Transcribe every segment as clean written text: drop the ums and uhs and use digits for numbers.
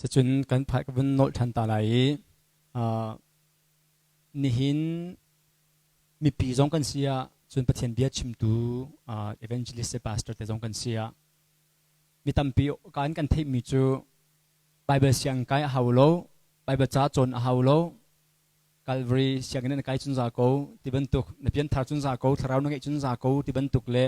Sicun kan phai ka vun nolh ṭhan ta lai i nihin mipi zong kan si ah cun Pathian bia chimtu evangelist le pastor te zong kan si ah mi tampi kan kan theihmi cu Bible siang kai a hau lo, Bible ca cawn a hau lo, Calvary sianginn na kai cun za ko ti bantuk, na pianthar cun za ko, thlarau na ngeih cun za ko ti bantuk le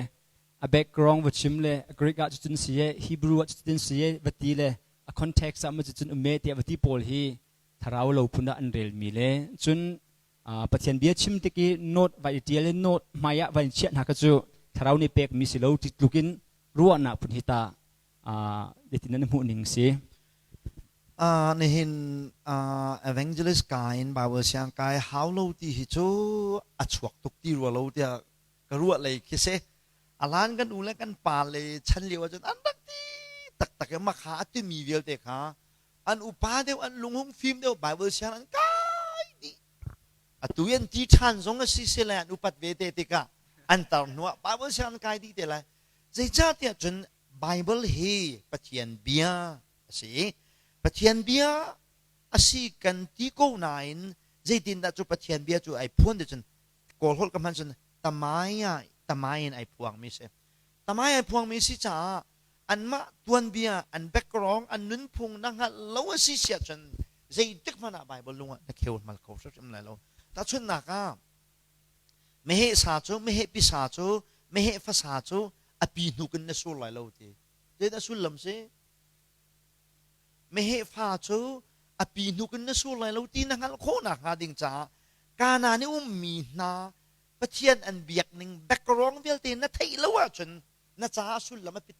a background va chim le Greek ah cucun si e, Hebrew ah cucun si e va ti le a context ah ma cucun um e tiah va ti pawl hi thlarau lo phun ah an relmi le cun Pathian bia chim tik i note vai i ṭial i note hmai ah vai in chiah hna kha cu thlarau nih pekmi si lo ti tluk in ruahnak phun hi ta zeitin nan hmuh ning si? Nihin evangelist kai in Bible siang kai hau lo ti hi cu a chuak tuk ti rua lo tiah ka ruah lei khi si. Alan kan u le kan pa le chan lio ahcun an rak ti taktak i makha a timi vialte kha an upa deuh an lunghung fim deuh Bible siang an kai dih. Atu i an ti ṭhan zong a si si lai an upat ve te tikah an tar hnuah Bible siang an kai dih te lai. Zeicahtiah cun Bible hi Pathian bia a si i Pathian bia a si kan ti ko nain zeitindah cu Pathian bia cu ai phuan ti cun Kawl holh ka hman cun tamai tamai in ai phuangmi si. Tamai ai phuangmi si caah anmah tuanbia, an background, an nunphung na hngalh lo a si siah cun zeitik hmanh ah Bible lung ah na kheu mal kho hrimhrim lai lo. Tahchunhnak ah meheh sa cu meheh pisa cu meheh fasa cu a pi hnuk in na sur lai lo ti. Zeidah sullam si? Meheh fa cu a pi hnuk in na sur lai lo ti na hngalh khawh nakhnga ding caah Kanaan i ummi hna Pathian an biak ning background vialte na theih lo ahcun na caah sullam a pit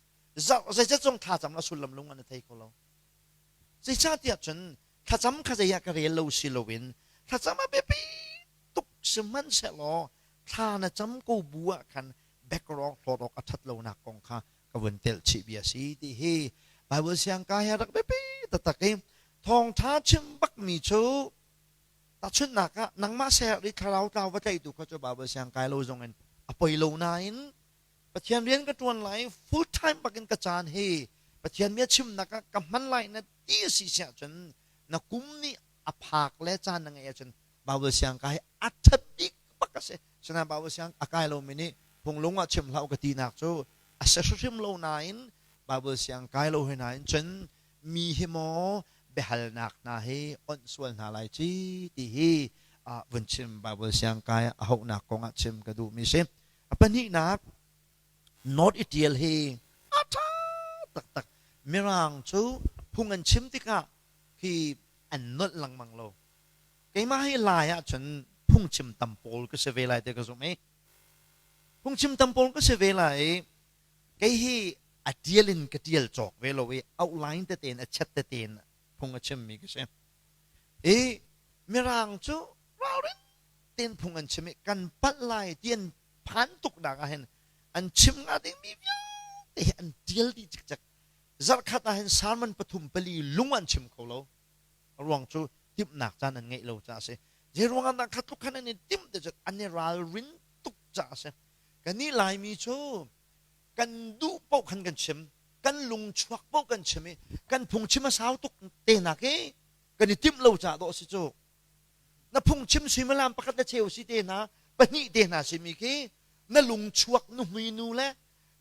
zeizat zong thlacam la sullam lung an thei kho lo. Zeicahtiah cun thlacam kha zei ah ka rel lo si loin thlacam a biapi tuk sihmanhsehlaw thla na cam ko bu ah khan background hlawt awk a ṭhat lonak kong kha ka vun telh chih bia si ti hi Bible siangka hi a rak biapi taktak i thawngṭha chim bakmi cu tahchunhnak ah nangmah ser i thlarau tlau va tlaihtu kha cu Bible siang kai lo zong in a poi lo nain Pathian rian ka ṭuan lai full time bakin ka caan hi Pathian bia chimnak ah ka hman lai na ti a si siah cun na kum nih a phak le caan na ngeih ahcun Bible siang kai a ṭhat bik bak a si. Sinain Bible siang a kai lomi nih phunglung ah chim hlah u ka tinak cu a si hrimhrim lo nain Bible siang kai lo he nain cun mi hi maw biahalnak hna hi onh sual hna lai ci ti hi vun chim Bible siang kai a hauhnak kong ah chim ka duhmi si. A pahnihnak North i ṭial hi a ṭha taktak. Mirang cu phung an chim tikah hi an nolh lengmang lo. Keimah hi Lai ahcun phungchim tam pawl ka si ve lai ti ka zumh i phungchim tam pawl ka si ve lai i kei hi a ṭial in ka ṭial cawk ve lo i outline tete in a chat tete in phung a chimmi ka si. I Mirang cu ralrin tein phung an chim i kan palh lai ti an phan tuknak ah hin an chim hnga dingmi vialte hi an ṭial dih cikcek. Zarhkhat ah hin sermon pathum pali lung an chim kho lo. A ruang cu timhnak caan an ngeih lo caah a si. Zei ruangah dah kha tluk khan an i timh ti cu an i ralrin tuk caah a si. Kannih Laimi cu kan duh paoh khan kan chim, kan lung chuak paoh kan chim i kan phungchim a sau tuk te nak i kan i timh lo caah dawh a si cu. Na phungchim suimilam pakhat le cheu si te hna, pahnih te hna simi khi na lung chuak nuhmui nu le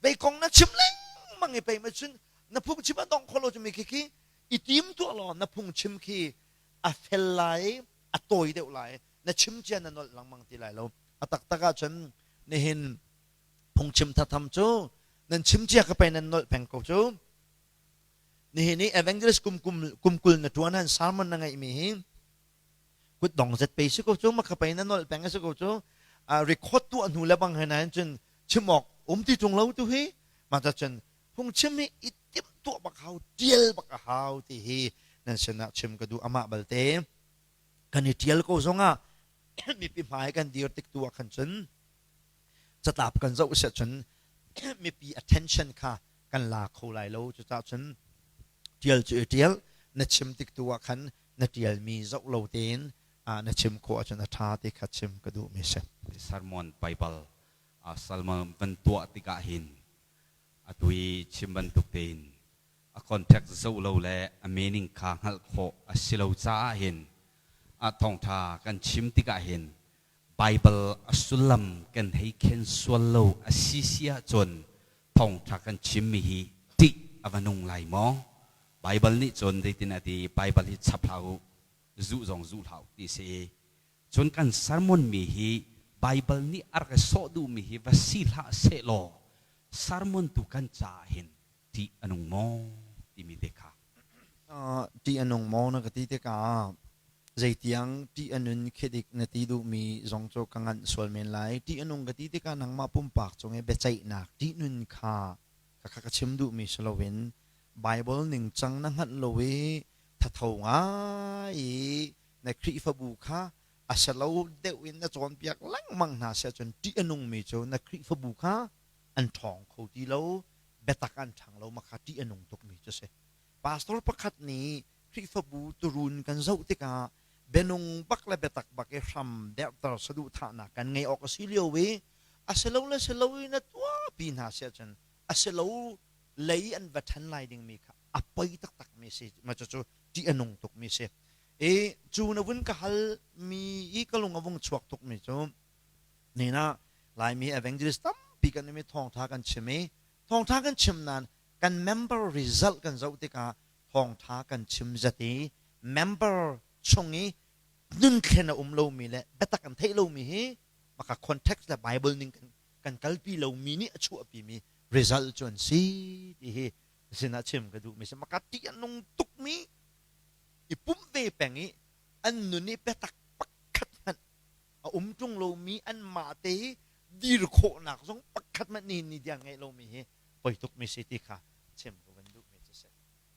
vei kong na chim lengmang i pei ma cun na phungchim a dong kho lo cumi khi khi i tim tuah law na phungchim khi a fel lai a tawi deuh lai na chim cia na nolh lengmang ti lai lo a taktak ahcun nihin phungchim thatham cu nan chim cia ka pei nan nolh peng ko cu nihin i evangelist kum kum kum kul na tuan han sermon na ngeih mi hi kut dong zet pe si ko cu ma ka pei na nolh peng si ko cu record tuah hnu le bang he na cun chim awk um ti tung lo tu hi ma ta cun phungchim hi i timh tuah bak hau tial bak a hau ti hi nan sinah chim ka duh amah balte kan i tial ko zongah mipi hmai kan dir tik tu ah khan cun catlap kan zoh siah cun mipi attention kha kan la kho lai lo cucaah cun tial cu i tial na chim tik tu ah khan na tialmi zoh lo tein na chim khawh ahcun a ṭha ti kha chim ka duhmi si. Sermon Bible Salmon van tuah tikah hin atu i chim bantuk tein. A context zoh lo le a meaning kha hngalh khawh a si lo caah hin a thawngṭha kan chim tikah hin Baibal a sullam kan hei khen sual lo a si si ahcun thawngṭha kan chimmi hi ṭih a va nung lai maw? Baibal nih cun zeitin a ti? Baibal hi chap hlah u, zuh zong zuh hlah u ti si. Cun kan sermon mi hi Baibal nih a rak i sawh duhmi hi va si hlah sehlaw sermon tu kan caah hin ṭih a nung maw timi te kha. Ṭih a nung maw na ka ti tikah zeitiang ṭih a nun khi dik na ti duhmi zong cu ka nganh sual men lai. Ṭih a nung ka ti tikah nangmah pumpak cung i biaceihnak ṭihnun kha ka ka chim duhmi si loin Baibal ningcang na hngalh lo i thatho ngai i na Khrihfabu kha a si lo deuh in na cawnpiak lengmang hna si ahcun ṭih a nungmi cu na Khrihfabu kha an ṭhawng kho ti lo, biatak an ṭhang lo, mah kha ṭih a nung tukmi cu a si. Pastor pakhat nih Khrihfabu turuun kan zoh tikah bianung bak le biatak bak i hram derhter saduhthahnak kan ngeih awk a si lio i a si lo le si lo i na tuahpi hna si ahcun a si lo lei an va ṭhen lai dingmi kha a poi taktakmi si. Mah cucu ṭih a nung tukmi si. I cu na vun ka hal mi i ka lung a vung chuak tukmi cu nina Laimi evangelist tampi kan um i thawngṭha kan chim i thawngṭha kan chim nain kan member result kan zoh tikah thawngṭha kan chim zat i member chung i nunthlen a um lomi le biatak an theih lomi hi maka context le Bible ning kan kan kalpi lomi nih a chuahpimi result cu an si ti hi sinah chim ka duhmi si maka ṭih a nung tukmi i pumh ve peng i an nun i biatak pakhat hmanh a um ṭung lomi anmah te hi dir khawhnak zong pakhat hmanh nihin ni tiang ngeih lomi hi poi tukmi si ti kha chim ka.